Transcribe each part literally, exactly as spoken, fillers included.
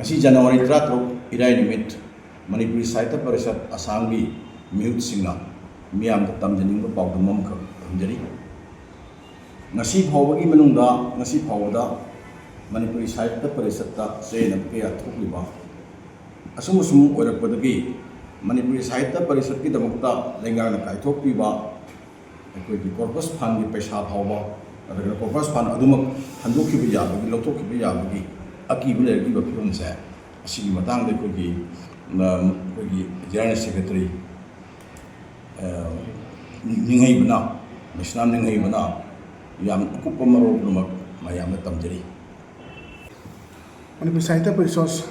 ꯉꯁꯤ ꯖꯅꯋꯥꯔꯤ ꯇꯔꯥꯇꯔꯨꯛ, ꯏꯔꯥꯏ ꯅꯨꯃꯤꯠ, ꯃꯅꯤꯄꯨꯔꯤ ꯁꯥꯍꯤꯇ꯭ꯌ ꯄꯔꯤꯁꯠ ꯑꯁꯥꯝꯒꯤ ꯃꯤꯍꯨꯠꯁꯤꯡꯅ ꯃꯤꯌꯥꯝꯗ ꯇꯝꯖꯅꯤꯡꯕ ꯄꯥꯎꯗꯝ ꯑꯃꯈꯛ ꯊꯝꯖꯔꯤ꯫ ꯉꯁꯤ ꯐꯥꯎꯕꯒꯤ ꯃꯅꯨꯡꯗ, ꯉꯁꯤ ꯐꯥꯎꯕꯗ ꯃꯅꯤꯄꯨꯔꯤ ꯁꯥꯍꯤꯇ꯭ꯌ ꯄꯔꯤꯁꯠꯇ ꯆꯌꯦꯠꯅꯕ ꯀꯌꯥ ꯊꯣꯛꯂꯤꯕ ꯑꯁꯨꯝ ꯑꯁꯨꯝ ꯑꯣꯏꯔꯛꯄꯗꯒꯤ ꯃꯅꯤꯄꯨꯔꯤ ꯁꯥꯍꯤꯇ꯭ꯌ ꯄꯔꯤꯁꯠꯀꯤꯗꯃꯛꯇ ꯂꯩꯉꯥꯛꯅ ꯀꯥꯏꯊꯣꯛꯄꯤꯕ ꯑꯩꯈꯣꯏꯒꯤ corpus fundꯒꯤ ꯄꯩꯁꯥ ꯐꯥꯎꯕ, ꯅꯠꯇ꯭ꯔꯒꯅ corpus fund ꯑꯗꯨꯃꯛ ꯍꯟꯗꯣꯛꯈꯤꯕ ꯌꯥꯕꯒꯤ, ꯂꯧꯊꯣꯛꯈꯤꯕ ꯌꯥꯕꯒꯤ ꯑꯀꯤꯕ ꯂꯩꯔꯛꯂꯤꯕ ꯐꯤꯕꯝꯁꯦ, ꯑꯁꯤꯒꯤ ꯃꯇꯥꯡꯗ ꯑꯩꯈꯣꯏꯒꯤ, ꯑ, ꯑꯩꯈꯣꯏꯒꯤ General Secretary, ꯑ, ꯅꯤꯡꯍꯩꯕꯅ, ꯃꯩꯁꯅꯥꯝ ꯅꯤꯡꯍꯩꯕꯅ ꯌꯥꯝ ꯑꯀꯨꯞꯄ ꯃꯔꯣꯜ ꯄꯨꯝꯅꯃꯛ ꯃꯌꯥꯝꯗ ꯇꯝꯖꯔꯤ꯫ ꯃꯅꯤꯄꯨꯔ ꯁꯥꯍꯤꯇ꯭ꯌ ꯄꯔꯤꯁꯣꯗ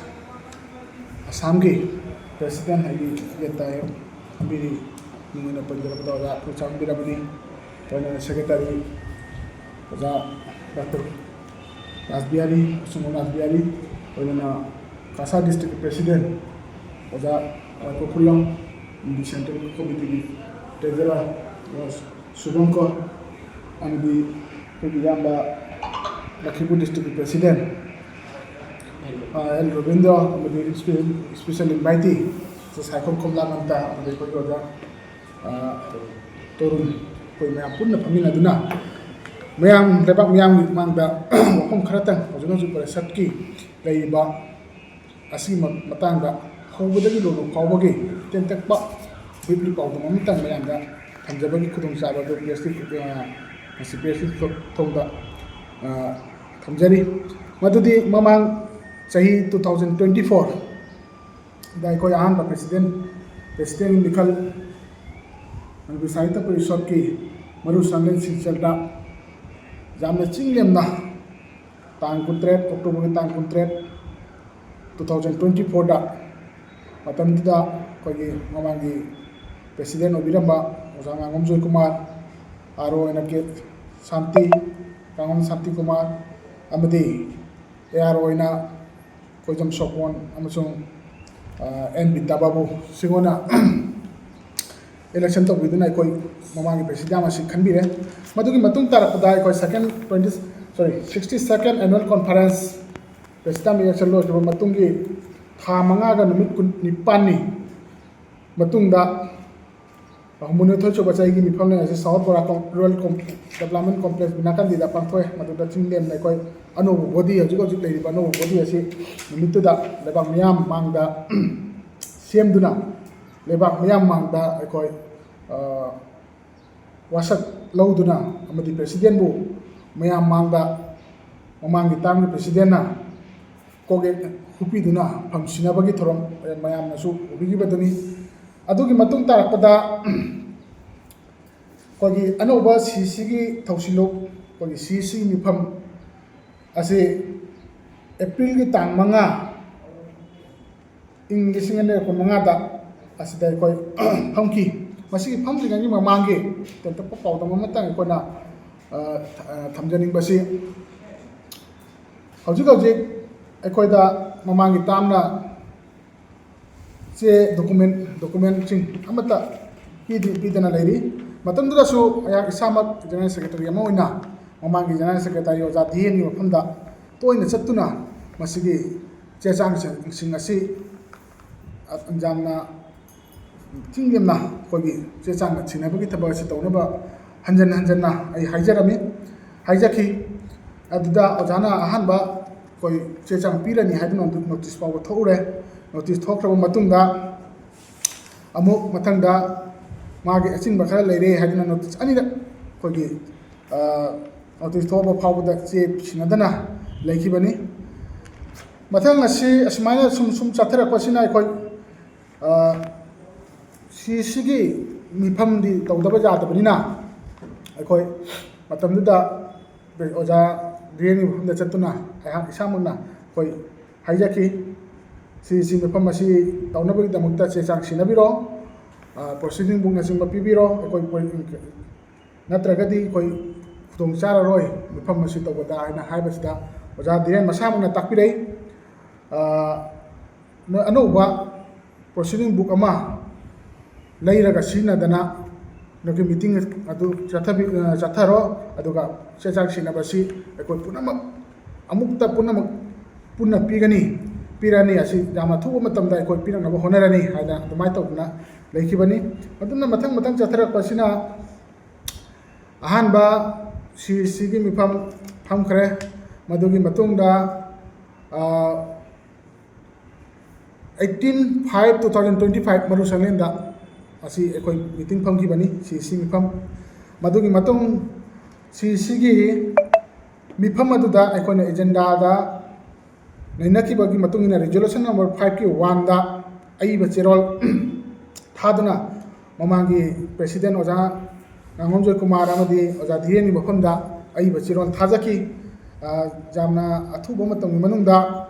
ꯑꯁꯥꯝꯒꯤ president ꯍꯥꯏꯗꯤ ꯌꯦꯠꯇ ꯊꯝꯕꯤꯔꯤ꯫ ꯃꯤꯡ ꯑꯣꯏꯅ ꯄꯟꯖꯔꯕꯗ ꯑꯣꯖꯥ ꯈꯨꯔꯆꯥꯡꯕꯤꯔꯕꯅꯤ꯫ ꯑꯩꯈꯣꯏꯅ secretary ꯑꯣꯖꯥ ꯗꯥꯛꯇꯔ ꯔꯥꯁꯕꯤꯍꯥꯔꯤ, ꯑꯁꯨꯝꯕ ꯔꯥꯁꯕꯤꯍꯥꯔꯤ, ꯑꯣꯏꯅꯅ ꯀꯁꯥꯔ district president ꯑꯣꯖꯥ ꯋꯥꯏꯀꯣ ꯈꯨꯜꯂꯝ, ꯑꯃꯗꯤ central committeeꯒꯤ treasurer ꯁꯨꯚꯪꯀꯔ, ꯑꯃꯗꯤ ꯑꯩꯈꯣꯏꯒꯤ ꯏꯌꯥꯝꯕ ꯂꯈꯤꯄꯨꯔ district president ꯑꯦꯜ ꯔꯕꯤꯟꯗ꯭ꯔ, ꯑꯃꯗꯤ special invitee ꯁꯥꯏꯈꯣꯝ ꯀꯣꯝꯂꯥꯀꯥꯟꯇ, ꯑꯃꯗꯤ ꯑꯩꯈꯣꯏꯒꯤ ꯑꯣꯖꯥ ꯇꯣꯔꯨꯟ, ꯑꯩꯈꯣꯏ ꯃꯌꯥꯝ ꯄꯨꯟꯅ ꯐꯝꯃꯤꯟꯅꯗꯨꯅ ꯃꯌꯥꯝ, ꯂꯩꯕꯥꯛ ꯃꯤꯌꯥꯝꯒꯤ ꯃꯃꯥꯡꯗ ꯋꯥꯐꯝ ꯈꯔꯇꯪ ꯍꯧꯖꯤꯛ ꯍꯧꯖꯤꯛ ꯄꯔꯤꯁꯠꯀꯤ ꯂꯩꯔꯤꯕ ꯑꯁꯤꯒꯤ ꯃꯇꯥꯡꯗ ꯍꯧꯕꯗꯒꯤ ꯂꯣꯏꯕ ꯐꯥꯎꯕꯒꯤ ꯇꯦꯟꯇꯛꯄ briefly ꯄꯥꯎꯗꯝ ꯑꯃꯇꯪ ꯃꯌꯥꯝꯗ ꯊꯝꯖꯕꯒꯤ ꯈꯨꯗꯣꯡꯆꯥꯕ ꯑꯗꯨ pressꯀꯤ, ꯃꯁꯤ pressꯀꯤ ꯊꯣꯡꯗ ꯊꯝꯖꯔꯤ꯫ ꯃꯗꯨꯗꯤ ꯃꯃꯥꯡ ꯆꯍꯤ two thousand twenty fourꯗ ꯑꯩꯈꯣꯏ ꯑꯍꯥꯟꯕ president, presidentꯀꯤ ꯃꯤꯈꯜ ꯃꯅꯤꯄꯨꯔ ꯁꯥꯍꯤꯇ꯭ꯌ ꯄꯔꯤꯁꯠꯀꯤ ꯃꯔꯨ ꯁꯪꯂꯦꯟ ꯁꯤꯜꯆꯔꯗ ꯌꯥꯝꯅ ꯆꯤꯡ ꯂꯦꯝꯅ ꯇꯥꯡ ꯀꯨꯟꯇꯔꯦꯠ, Octoberꯒꯤ ꯇꯥꯡ ꯀꯨꯟꯇꯔꯦꯠ, two thousand twenty fourꯗ, ꯃꯇꯝꯗꯨꯗ ꯑꯩꯈꯣꯏꯒꯤ ꯃꯃꯥꯡꯒꯤ president ꯑꯣꯏꯕꯤꯔꯝꯕ ꯑꯣꯖꯥ ꯉꯥꯉꯣꯝ ꯖꯣꯏꯀꯨꯃꯥꯔ, RO ꯑꯣꯏꯅ ꯀꯦ ꯁꯥꯟꯇꯤ, ꯉꯥꯉꯣꯝ ꯁꯥꯟꯇꯤꯀꯨꯃꯥꯔ, ꯑꯃꯗꯤ ARO ꯑꯣꯏꯅ ꯀꯣꯏꯖꯝ ꯁꯣꯄꯣꯟ ꯑꯃꯁꯨꯡ ꯑꯦꯟ ꯕꯤꯇꯥ ꯕꯥꯕꯨ ꯁꯤꯒꯣꯟꯅ election ꯇꯧꯕꯤꯗꯨꯅ ꯑꯩꯈꯣꯏ ꯃꯃꯥꯡꯒꯤ president ꯑꯁꯤ ꯈꯟꯕꯤꯔꯦ꯫ ꯃꯗꯨꯒꯤ ꯃꯇꯨꯡ ꯇꯥꯔꯛꯄꯗ ꯑꯩꯈꯣꯏ second twenty, sorry, sixty second annual conference legislative election ꯂꯣꯏꯈ꯭ꯔꯕ ꯃꯇꯨꯡꯒꯤ ꯊꯥ ꯃꯉꯥꯒ ꯅꯨꯃꯤꯠ ꯀꯨꯟꯅꯤꯄꯥꯟꯅꯤ ꯃꯇꯨꯡꯗ ꯍꯨꯝꯐꯨꯅꯤꯊꯣꯏ ꯁꯨꯕ ꯆꯍꯤꯒꯤ ꯃꯤꯐꯝ ꯑꯁꯤ ꯁꯥꯎꯠ ꯕꯣꯔꯥ ꯔꯨꯔꯦꯜ ꯗꯦꯕꯂꯞꯃꯦꯟ ꯀꯣꯝꯄ꯭ꯂꯦꯛꯁ ꯅꯥꯀꯟꯗꯤꯗ ꯄꯥꯡꯊꯣꯛꯑꯦ꯫ ꯃꯗꯨꯗ ꯆꯤꯡꯂꯦꯝꯅ ꯑꯩꯈꯣꯏ ꯑꯅꯧꯕ ꯕꯣꯗꯤ, ꯍꯧꯖꯤꯛ ꯍꯧꯖꯤꯛ ꯂꯩꯔꯤꯕ ꯑꯅꯧꯕ ꯕꯣꯗꯤ ꯑꯁꯤ ꯅꯨꯃꯤꯠꯇꯨꯗ ꯂꯩꯕꯥꯛ ꯃꯤꯌꯥꯝ ꯃꯥꯡꯗ ꯁꯦꯝꯗꯨꯅ, ꯂꯩꯕꯥꯛ ꯃꯤꯌꯥꯝ ꯃꯥꯡꯗ ꯑꯩꯈꯣꯏ ꯋꯥꯁꯛ ꯂꯧꯗꯨꯅ ꯑꯃꯗꯤ ꯄ꯭ꯔꯦꯁꯤꯗꯦꯟꯕꯨ ꯃꯌꯥꯝ ꯃꯥꯡꯗ ꯃꯃꯥꯡꯒꯤ ꯇꯥꯝꯒꯤ ꯄ꯭ꯔꯦꯁꯤꯗꯦꯟꯅ ꯀꯣꯛꯌꯦꯛ ꯍꯨꯛꯄꯤꯗꯨꯅ ꯐꯝ ꯁꯤꯟꯅꯕꯒꯤ ꯊꯧꯔꯝ ꯃꯌꯥꯝꯅꯁꯨ ꯎꯕꯤꯈꯤꯕꯗꯨꯅꯤ꯫ ꯑꯗꯨꯒꯤ ꯃꯇꯨꯡ ꯇꯥꯔꯛꯄꯗ ꯑꯩꯈꯣꯏꯒꯤ ꯑꯅꯧꯕ ꯁꯤ ꯁꯤꯒꯤ ꯊꯧꯁꯤꯜꯂꯨꯞ, ꯑꯩꯈꯣꯏꯒꯤ ꯁꯤ ꯁꯤ ꯃꯤꯐꯝ ꯑꯁꯤ ꯑꯦꯄ꯭ꯔꯤꯜꯒꯤ ꯇꯥꯡ ꯃꯉꯥ, ꯏꯪ ꯂꯤꯁꯤꯡ ꯑꯅꯤꯒ ꯀꯨꯟꯃꯉꯥꯗ ꯑꯁꯤꯗ ꯑꯩꯈꯣꯏ ꯐꯝꯈꯤ꯫ ꯃꯁꯤꯒꯤ ꯐꯝꯗ꯭ꯔꯤꯉꯩꯒꯤ ꯃꯃꯥꯡꯒꯤ ꯇꯦꯟꯇꯛꯄ ꯄꯥꯎꯗꯝ ꯑꯃꯇꯪ ꯑꯩꯈꯣꯏꯅ, ꯑ, ꯊ-, ꯑ, ꯊꯝꯖꯅꯤꯡꯕꯁꯤ, ꯍꯧꯖꯤꯛ ꯍꯧꯖꯤꯛ ꯑꯩꯈꯣꯏꯗ ꯃꯃꯥꯡꯒꯤ ꯇꯥꯝꯅ ꯆꯦ, ꯗꯣꯀꯨꯃꯦꯟ, ꯗꯣꯀꯨꯃꯦꯟꯁꯤꯡ ꯑꯃꯠꯇ ꯄꯤꯗꯤ-, ꯄꯤꯗꯅ ꯂꯩꯔꯤ꯫ ꯃꯇꯝꯗꯨꯗꯁꯨ ꯑꯩꯍꯥꯛ ꯏꯁꯥꯃꯛ ꯖꯦꯅꯔꯦꯜ ꯁꯦꯀ꯭ꯔꯦꯇꯔꯤ ꯑꯃ ꯑꯣꯏꯅ ꯃꯃꯥꯡꯒꯤ ꯖꯦꯅꯔꯦꯜ ꯁꯦꯀ꯭ꯔꯦꯇꯔꯤ ꯑꯣꯖꯥ ꯙꯤ ꯑꯦꯟꯒꯤ ꯃꯐꯝꯗ ꯇꯣꯏꯅ ꯆꯠꯇꯨꯅ ꯃꯁꯤꯒꯤ ꯆꯦ ꯆꯥꯡꯁꯤꯡ ꯑꯁꯤ ꯌꯥꯝꯅ ꯆꯤꯡ ꯂꯦꯝꯅ ꯑꯩꯈꯣꯏꯒꯤ ꯆꯦ ꯆꯥꯡ ꯁꯤꯟꯅꯕꯒꯤ ꯊꯕꯛ ꯑꯁꯤ ꯇꯧꯅꯕ ꯍꯟꯖꯟ ꯍꯟꯖꯟꯅ ꯑꯩ ꯍꯥꯏꯖꯔꯝꯃꯤ, ꯍꯥꯏꯖꯈꯤ꯫ ꯑꯗꯨꯗ ꯑꯣꯖꯥꯅ ꯑꯍꯥꯟꯕ ꯑꯩꯈꯣꯏ ꯆꯦ ꯆꯥꯡ ꯄꯤꯔꯅꯤ ꯍꯥꯏꯗꯨꯅ ꯅꯣꯇꯤꯁ ꯐꯥꯎꯕ ꯊꯣꯛꯎꯔꯦ꯫ ꯅꯣꯇꯤꯁ ꯊꯣꯛꯈ꯭ꯔꯕ ꯃꯇꯨꯡꯗ ꯑꯃꯨꯛ ꯃꯊꯪꯗ ꯃꯥꯒꯤ ꯑꯆꯤꯟꯕ ꯈꯔ ꯂꯩꯔꯦ ꯍꯥꯏꯗꯨꯅ ꯅꯣꯇꯤꯁ ꯑꯅꯤꯔꯛ ꯑꯩꯈꯣꯏꯒꯤ, ꯑ, ꯅꯣꯇꯤꯁ ꯊꯣꯛꯑꯕ ꯐꯥꯎꯕꯗ ꯆꯦ ꯁꯤꯟꯅꯗꯅ ꯂꯩꯈꯤꯕꯅꯤ꯫ ꯃꯊꯪ ꯑꯁꯤ ꯑꯁꯨꯃꯥꯏꯅ ꯁꯨꯝ ꯁꯨꯝ ꯆꯠꯊꯔꯛꯄꯁꯤꯅ ꯑꯩꯈꯣꯏ, ꯑ, ꯁꯤ ꯁꯤꯒꯤ ꯃꯤꯐꯝꯗꯤ ꯇꯧꯗꯕ ꯌꯥꯗꯕꯅꯤꯅ ꯑꯩꯈꯣꯏ ꯃꯇꯝꯗꯨꯗ ꯑꯣꯖꯥ ꯙꯤ ꯑꯦꯟꯒꯤ ꯃꯐꯝꯗ ꯆꯠꯇꯨꯅ ꯑꯩꯍꯥꯛ ꯏꯁꯥꯃꯛꯅ ꯑꯩꯈꯣꯏ ꯍꯥꯏꯖꯈꯤ꯫ ꯁꯤ ꯁꯤ ꯃꯤꯐꯝ ꯑꯁꯤ ꯇꯧꯅꯕꯒꯤꯗꯃꯛꯇ ꯆꯦ ꯆꯥꯡ ꯁꯤꯟꯅꯕꯤꯔꯣ, ꯑ, ꯄ꯭ꯔꯣꯁꯤꯗꯤꯡ ꯕꯨꯛꯅꯆꯤꯡꯕ ꯄꯤꯕꯤꯔꯣ, ꯑꯩꯈꯣꯏ, ꯑꯩꯈꯣꯏ ꯅꯠꯇ꯭ꯔꯒꯗꯤ ꯑꯩꯈꯣꯏ ꯈꯨꯗꯣꯡ ꯆꯥꯔꯔꯣꯏ ꯃꯤꯐꯝ ꯑꯁꯤ ꯇꯧꯕꯗ ꯍꯥꯏꯅ ꯍꯥꯏꯕꯁꯤꯗ ꯑꯣꯖꯥ ꯙꯤꯔꯦꯟ ꯃꯁꯥꯃꯛꯅ ꯇꯥꯛꯄꯤꯔꯛꯏ꯫ ꯑ, ꯅꯣꯏ ꯑꯅꯧꯕ ꯄ꯭ꯔꯣꯁꯤꯗꯤꯡ ꯕꯨꯛ ꯑꯃ ꯂꯩꯔꯒ ꯁꯤꯖꯤꯟꯅꯗꯅ ꯅꯣꯏꯒꯤ ꯃꯤꯇꯤꯡ ꯑꯗꯨ ꯆꯠꯊꯕꯤ-, ꯑ, ꯆꯠꯊꯔꯣ, ꯑꯗꯨꯒ ꯆꯦ ꯆꯥꯡ ꯁꯤꯟꯅꯕꯁꯤ ꯑꯩꯈꯣꯏ ꯄꯨꯝꯅꯃꯛ ꯑꯃꯨꯛꯇ ꯄꯨꯝꯅꯃꯛ ꯄꯨꯟꯅ ꯄꯤꯒꯅꯤ, ꯄꯤꯔꯅꯤ, ꯑꯁꯤ ꯌꯥꯝ ꯑꯊꯨꯕ ꯃꯇꯝꯗ ꯑꯩꯈꯣꯏ ꯄꯤꯔꯛꯅꯕ ꯍꯣꯠꯅꯔꯅꯤ ꯍꯥꯏꯅ ꯑꯗꯨꯃꯥꯏꯅ ꯇꯧꯗꯅ ꯂꯩꯈꯤꯕꯅꯤ꯫ ꯑꯗꯨꯅ ꯃꯊꯪ ꯃꯊꯪ ꯆꯠꯊꯔꯛꯄꯁꯤꯅ ꯑꯍꯥꯟꯕ ꯁꯤ ꯁꯤꯒꯤ ꯃꯤꯐꯝ ꯐꯝꯈ꯭ꯔꯦ꯫ ꯃꯗꯨꯒꯤ ꯃꯇꯨꯡꯗ eighteen five two thousand twenty five ꯃꯔꯨ ꯁꯪꯂꯦꯟꯗ ꯑꯁꯤ ꯑꯩꯈꯣꯏ ꯃꯤꯇꯤꯡ ꯐꯝꯈꯤꯕꯅꯤ, ꯁꯤ ꯁꯤ ꯃꯤꯐꯝ꯫ ꯃꯗꯨꯒꯤ ꯃꯇꯨꯡ ꯁꯤ ꯁꯤꯒꯤ ꯃꯤꯐꯝ ꯑꯗꯨꯗ ꯑꯩꯈꯣꯏꯅ ꯑꯦꯖꯦꯟꯗꯥꯗ ꯅꯩꯅꯈꯤꯕꯒꯤ ꯃꯇꯨꯡ ꯏꯟꯅ ꯔꯤꯖꯣꯂꯨꯁꯟ ꯅꯝꯕꯔ ꯐꯥꯏꯚꯀꯤ ꯋꯥꯟꯗ ꯑꯏꯕ ꯆꯦꯔꯣꯜ ꯊꯥꯗꯨꯅ ꯃꯃꯥꯡꯒꯤ ꯄ꯭ꯔꯦꯁꯤꯗꯦꯟ ꯑꯣꯖꯥ ꯉꯥꯉꯣꯝ ꯖꯣꯏꯀꯨꯃꯥꯔ ꯑꯃꯗꯤ ꯑꯣꯖꯥ ꯙꯤꯔꯦꯟꯒꯤ ꯃꯐꯝꯗ ꯑꯏꯕ ꯆꯦꯔꯣꯜ ꯊꯥꯖꯈꯤ꯫ ꯌꯥꯝꯅ ꯑꯊꯨꯕ ꯃꯇꯝꯒꯤ ꯃꯅꯨꯡꯗ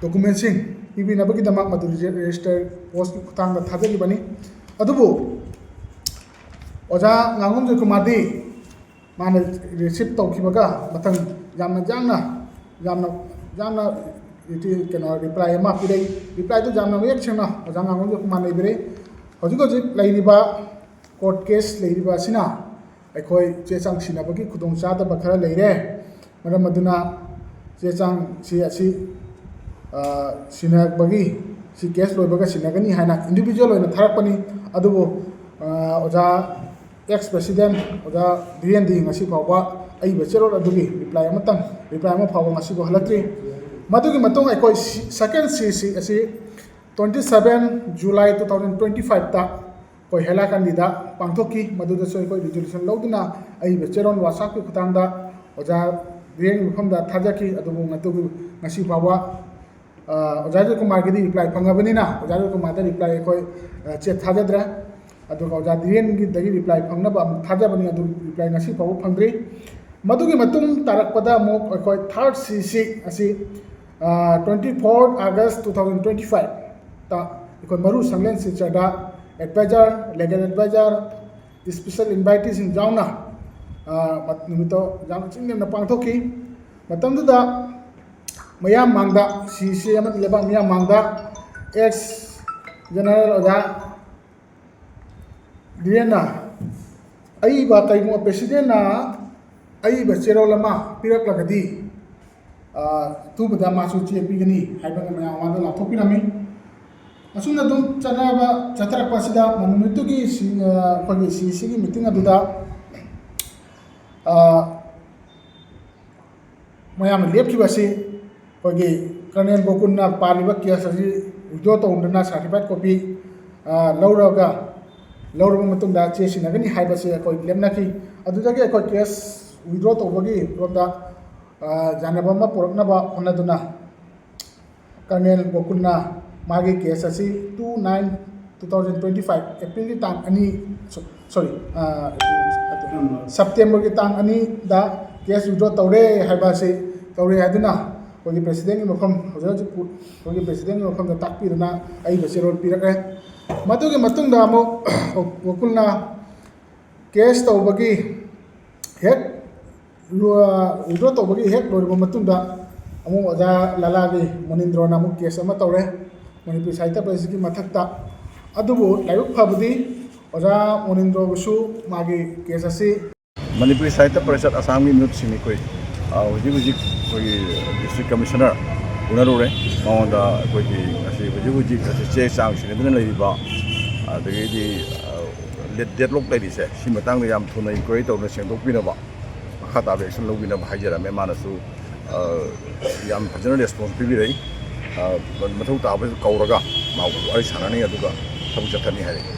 ꯗꯣꯀꯨꯃꯦꯟꯁꯤꯡ ꯄꯤꯕꯤꯅꯕꯒꯤꯗꯃꯛ ꯃꯗꯨ ꯔꯦꯖꯤꯁꯇꯔ ꯄꯣꯁꯀꯤ ꯈꯨꯠꯊꯥꯡꯗ ꯊꯥꯖꯈꯤꯕꯅꯤ꯫ ꯑꯗꯨꯕꯨ ꯑꯣꯖꯥ ꯉꯥꯉꯣꯝ ꯖꯣꯏꯀꯨꯃꯥꯔꯗꯤ ꯃꯥꯅ ꯔꯤꯁꯤꯞ ꯇꯧꯈꯤꯕꯒ ꯃꯊꯪ ꯌꯥꯝꯅ ꯌꯥꯡꯅ, ꯌꯥꯝꯅ ꯌꯥꯡꯅ ꯀꯩꯅꯣ ꯔꯤꯄ꯭ꯂꯥꯏ ꯑꯃ ꯄꯤꯔꯛꯏ꯫ ꯔꯤꯄ꯭ꯂꯥꯏꯗꯨ ꯌꯥꯝꯅ ꯃꯌꯦꯛ ꯁꯦꯡꯅ ꯑꯣꯖꯥ ꯉꯥꯉꯣꯝ ꯖꯣꯏꯀꯨꯃꯥꯔꯅ ꯏꯕꯤꯔꯛꯏ꯫ ꯍꯧꯖꯤꯛ ꯍꯧꯖꯤꯛ ꯂꯩꯔꯤꯕ ꯀꯣꯔꯠ ꯀꯦꯁ ꯂꯩꯔꯤꯕ ꯑꯁꯤꯅ ꯑꯩꯈꯣꯏ ꯆꯦ ꯆꯥꯡ ꯁꯤꯟꯅꯕꯒꯤ ꯈꯨꯗꯣꯡꯆꯥꯗꯕ ꯈꯔ ꯂꯩꯔꯦ꯫ ꯃꯔꯝ ꯑꯗꯨꯅ ꯆꯦ ꯆꯥꯡꯁꯤ ꯑꯁꯤ ꯁꯤꯟꯅꯕꯒꯤ, ꯁꯤ ꯀꯦꯁ ꯂꯣꯏꯕꯒ ꯁꯤꯟꯅꯒꯅꯤ ꯍꯥꯏꯅ ꯏꯟꯗꯤꯕꯤꯖꯨꯋꯦꯜ ꯑꯣꯏꯅ ꯊꯥꯔꯛꯄꯅꯤ꯫ ꯑꯗꯨꯕꯨ ꯑꯣꯖꯥ ꯑꯦꯛꯁ ꯄ꯭ꯔꯦꯁꯤꯗꯦꯟ ꯑꯣꯖꯥ ꯙꯤꯔꯦꯟꯗꯤ ꯉꯁꯤ ꯐꯥꯎꯕ ꯑꯏꯕ ꯆꯦꯔꯣꯜ ꯑꯗꯨꯒꯤ ꯔꯤꯄ꯭ꯂꯥꯏ ꯑꯃꯇꯪ, ꯔꯤꯄ꯭ꯂꯥꯏ ꯑꯃ ꯐꯥꯎꯕ ꯉꯁꯤꯐꯥꯎ ꯍꯜꯂꯛꯇ꯭ꯔꯤ꯫ ꯃꯗꯨꯒꯤ ꯃꯇꯨꯡ ꯑꯩꯈꯣꯏ ꯁꯦꯀꯦꯟ ꯁꯤ ꯁꯤ ꯑꯁꯤ twenty seven July two thousand twenty fiveꯇ ꯑꯩꯈꯣꯏ ꯍꯦꯂꯥꯀꯥꯟꯗꯤꯗ ꯄꯥꯡꯊꯣꯛꯈꯤ꯫ ꯃꯗꯨꯗꯁꯨ ꯑꯩꯈꯣꯏ ꯔꯤꯖꯣꯂꯨꯁꯟ ꯂꯧꯗꯨꯅ ꯑꯏꯕ ꯆꯦꯔꯣꯜ ꯋꯥꯁꯥꯞꯀꯤ ꯈꯨꯠꯊꯥꯡꯗ ꯑꯣꯖꯥ ꯙꯤꯔꯦꯟꯒꯤ ꯃꯐꯝꯗ ꯊꯥꯖꯈꯤ꯫ ꯑꯗꯨꯕꯨ ꯉꯁꯤ ꯐꯥꯎꯕ ꯑꯣꯖꯥ ꯖꯣꯏꯀꯨꯃꯥꯔꯒꯤꯗꯤ ꯔꯤꯄ꯭ꯂꯥꯏ ꯐꯪꯉꯕꯅꯤꯅ ꯑꯣꯖꯥ ꯖꯣꯏꯀꯨꯃꯥꯔꯗ ꯔꯤꯄ꯭ꯂꯥꯏ ꯑꯩꯈꯣꯏ ꯆꯦꯠ ꯊꯥꯖꯗ꯭ꯔꯦ꯫ ꯑꯗꯨꯒ ꯑꯣꯖꯥ ꯙꯤꯔꯦꯟꯒꯤꯗꯒꯤ ꯔꯤꯄ꯭ꯂꯥꯏ ꯐꯪꯅꯕ ꯑꯃꯨꯛ ꯊꯥꯖꯕꯅꯤ, ꯑꯗꯨ ꯔꯤꯄ꯭ꯂꯥꯏ ꯉꯁꯤ ꯐꯥꯎꯕ ꯐꯪꯗ꯭ꯔꯤ꯫ ꯃꯗꯨꯒꯤ ꯃꯇꯨꯡ ꯇꯥꯔꯛꯄꯗ ꯑꯃꯨꯛ ꯑꯩꯈꯣꯏ ꯊꯥꯔꯠ ꯁꯤ ꯁꯤ ꯑꯁꯤ twenty four August two thousand twenty fiveꯇ ꯑꯩꯈꯣꯏ ꯃꯔꯨ ꯁꯪꯂꯦꯟ ꯁꯤꯜꯆꯔꯗ ꯑꯦꯗꯚꯥꯏꯖꯔ, ꯂꯤꯒꯦꯜ ꯑꯦꯗꯚꯥꯏꯖꯔ, ꯏꯁꯄꯤꯁꯦꯜ ꯏꯟꯚꯥꯏꯇꯤꯁꯤꯡ ꯌꯥꯎꯅ ꯅꯨꯃꯤꯠꯇꯣ ꯌꯥꯝꯅ ꯆꯤꯡ ꯅꯦꯝꯅ ꯄꯥꯡꯊꯣꯛꯈꯤ꯫ ꯃꯇꯝꯗꯨꯗ ꯃꯌꯥꯝ ꯃꯥꯡꯗ, ꯁꯤ ꯁꯤ ꯑꯃꯗꯤ ꯂꯩꯕꯥꯛ ꯃꯤꯌꯥꯝ ꯃꯥꯡꯗ ꯑꯦꯛꯁ ꯖꯦꯅꯔꯦꯜ ꯑꯣꯖꯥ ꯙꯤꯔꯦꯟꯅ ꯑꯏꯕ, ꯀꯩꯒꯨꯝꯕ ꯄ꯭ꯔꯦꯁꯤꯗꯦꯟꯅ ꯑꯏꯕ ꯆꯦꯔꯣꯜ ꯑꯃ ꯄꯤꯔꯛꯂꯒꯗꯤ ꯑ, ꯑꯊꯨꯕꯗ ꯃꯥꯁꯨ ꯆꯦ ꯄꯤꯒꯅꯤ ꯍꯥꯏꯕ ꯃꯌꯥꯝ ꯃꯃꯥꯡꯗ ꯂꯥꯎꯊꯣꯛꯄꯤꯔꯝꯃꯤ꯫ ꯑꯁꯨꯝꯅ ꯑꯗꯨꯝ ꯆꯠꯅꯕ ꯆꯠꯊꯔꯛꯄ ꯑꯁꯤꯗ ꯃꯗꯨ ꯅꯨꯃꯤꯠꯇꯨꯒꯤ ꯁꯤ-, ꯑ, ꯑꯩꯈꯣꯏꯒꯤ ꯁꯤ ꯁꯤꯒꯤ ꯃꯤꯇꯤꯡ ꯑꯗꯨꯗ, ꯑ, ꯃꯌꯥꯝꯅ ꯂꯦꯞꯈꯤꯕ ꯑꯁꯤ ꯑꯩꯈꯣꯏꯒꯤ ꯀꯔꯅꯦꯜ ꯒꯣꯀꯨꯜꯅ ꯄꯥꯜꯂꯤꯕ ꯀꯦꯁ ꯑꯁꯤ ꯋꯤꯗ꯭ꯔꯣ ꯇꯧꯗꯨꯅ ꯁꯥꯔꯇꯤꯐꯥꯏꯠ ꯀꯣꯄꯤ, ꯑ, ꯂꯧꯔꯒ, ꯂꯧꯔꯕ ꯃꯇꯨꯡꯗ ꯆꯦ ꯁꯤꯟꯅꯒꯅꯤ ꯍꯥꯏꯕꯁꯤ ꯑꯩꯈꯣꯏ ꯂꯦꯞꯅꯈꯤ꯫ ꯑꯗꯨꯗꯒꯤ ꯑꯩꯈꯣꯏ ꯀꯦꯁ ꯋꯤꯗ꯭ꯔꯣ ꯇꯧꯕꯒꯤ ꯔꯣꯝꯗ, ꯑ, ꯌꯥꯅꯕ ꯑꯃ ꯄꯨꯔꯛꯅꯕ ꯍꯣꯠꯅꯗꯨꯅ ꯀꯔꯅꯦꯜ ꯒꯣꯀꯨꯜꯅ ꯃꯥꯒꯤ ꯀꯦꯁ ꯑꯁꯤ two nine two thousand twenty five Aprilꯒꯤ ꯇꯥꯡ ꯑꯅꯤ, so-, sorry, ꯑ, Septemberꯒꯤ ꯇꯥꯡ ꯑꯅꯤꯗ ꯀꯦꯁ ꯋꯤꯗ꯭ꯔꯣ ꯇꯧꯔꯦ ꯍꯥꯏꯕ ꯑꯁꯤ, ꯇꯧꯔꯦ ꯍꯥꯏꯗꯨꯅ ꯑꯩꯈꯣꯏꯒꯤ presidentꯀꯤ ꯃꯐꯝ, ꯍꯧꯖꯤꯛ ꯍꯧꯖꯤꯛ ꯄꯨ-, ꯑꯩꯈꯣꯏꯒꯤ presidentꯀꯤ ꯃꯐꯝꯗ ꯇꯥꯛꯄꯤꯗꯨꯅ ꯑꯏꯕ ꯆꯦꯔꯣꯜ ꯄꯤꯔꯛꯑꯦ꯫ ꯃꯗꯨꯒꯤ ꯃꯇꯨꯡꯗ ꯑꯃꯨꯛ ꯒꯣꯀꯨꯜꯅ ꯀꯦꯁ ꯇꯧꯕꯒꯤ ꯍꯦꯛ ꯂꯣ-, withdraw ꯇꯧꯕꯒꯤ ꯍꯦꯛ ꯂꯣꯏꯔꯕ ꯃꯇꯨꯡꯗ ꯑꯃꯨꯛ ꯑꯣꯖꯥ ꯂꯥꯂꯥꯒꯤ ꯃꯣꯅꯤꯟꯗ꯭ꯔꯣꯅ ꯑꯃꯨꯛ ꯀꯦꯁ ꯑꯃ ꯇꯧꯔꯦ ꯃꯅꯤꯄꯨꯔꯤ ꯁꯥꯍꯤꯇ꯭ꯌ ꯄꯔꯤꯁꯠꯀꯤ ꯃꯊꯛꯇ꯫ ꯑꯗꯨꯕꯨ ꯂꯥꯏꯕꯛ ꯐꯕꯗꯤ ꯑꯣꯖꯥ ꯃꯣꯅꯤꯟꯗ꯭ꯔꯣꯒꯤꯁꯨ ꯃꯥꯒꯤ ꯀꯦꯁ ꯑꯁꯤ ꯃꯅꯤꯄꯨꯔꯤ ꯁꯥꯍꯤꯇ꯭ꯌ ꯄꯔꯤꯁꯠ ꯑꯁꯥꯝꯒꯤ ꯃꯤꯍꯨꯠꯁꯤꯡ ꯑꯩꯈꯣꯏ, ꯑ, ꯍꯧꯖꯤꯛ ꯍꯧꯖꯤꯛ ꯑꯩꯈꯣꯏꯒꯤ district commissioner ꯎꯅꯔꯨꯔꯦ꯫ ꯃꯉꯣꯟꯗ ꯑꯩꯈꯣꯏꯒꯤ ꯉꯁꯤ ꯍꯧꯖꯤꯛ ꯍꯧꯖꯤꯛ ꯑꯁꯤ ꯆꯦ ꯆꯥꯡ ꯁꯤꯟꯅꯗꯨꯅ ꯂꯩꯔꯤꯕ, ꯑꯗꯒꯤꯗꯤ, ꯑ, deadlock ꯂꯩꯔꯤꯁꯦ, ꯁꯤ ꯃꯇꯥꯡꯗ ꯌꯥꯝ ꯊꯨꯅ inquiry ꯇꯧꯗꯨꯅ ꯁꯦꯡꯗꯣꯛꯄꯤꯅꯕ, ꯃꯈꯥ ꯇꯥꯕ action ꯂꯧꯕꯤꯅꯕ ꯍꯥꯏꯖꯔꯝꯃꯦ꯫ ꯃꯥꯅꯁꯨ, ꯑ, ꯌꯥꯝ ꯐꯖꯅ response ꯄꯤꯕꯤꯔꯛꯏ꯫ ꯑ, ꯃꯊꯧ ꯇꯥꯕ ꯀꯧꯔꯒ ꯃꯥꯕꯨ ꯋꯥꯔꯤ ꯁꯥꯟꯅꯅꯤ, ꯑꯗꯨꯒ ꯊꯕꯛ ꯆꯠꯊꯅꯤ ꯍꯥꯏꯔꯛꯏ꯫